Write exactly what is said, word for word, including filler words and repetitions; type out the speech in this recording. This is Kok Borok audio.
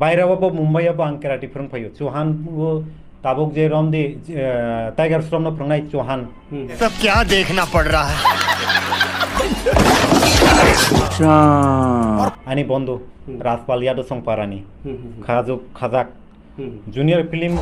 Bairao bo Mumbai o bo ang karate phwrwng phaio. Chauhan bo tabuk je romdi, eh, Tiger Shroff no phwrwngnai Chauhan. Hmm. Sab kya dekhna pad raha hai? Ani bondhu, hmm, Rajpal Yadav Songparani. Hmm, hmm, hmm. Khajuk, khajak. Hmm. Junior film.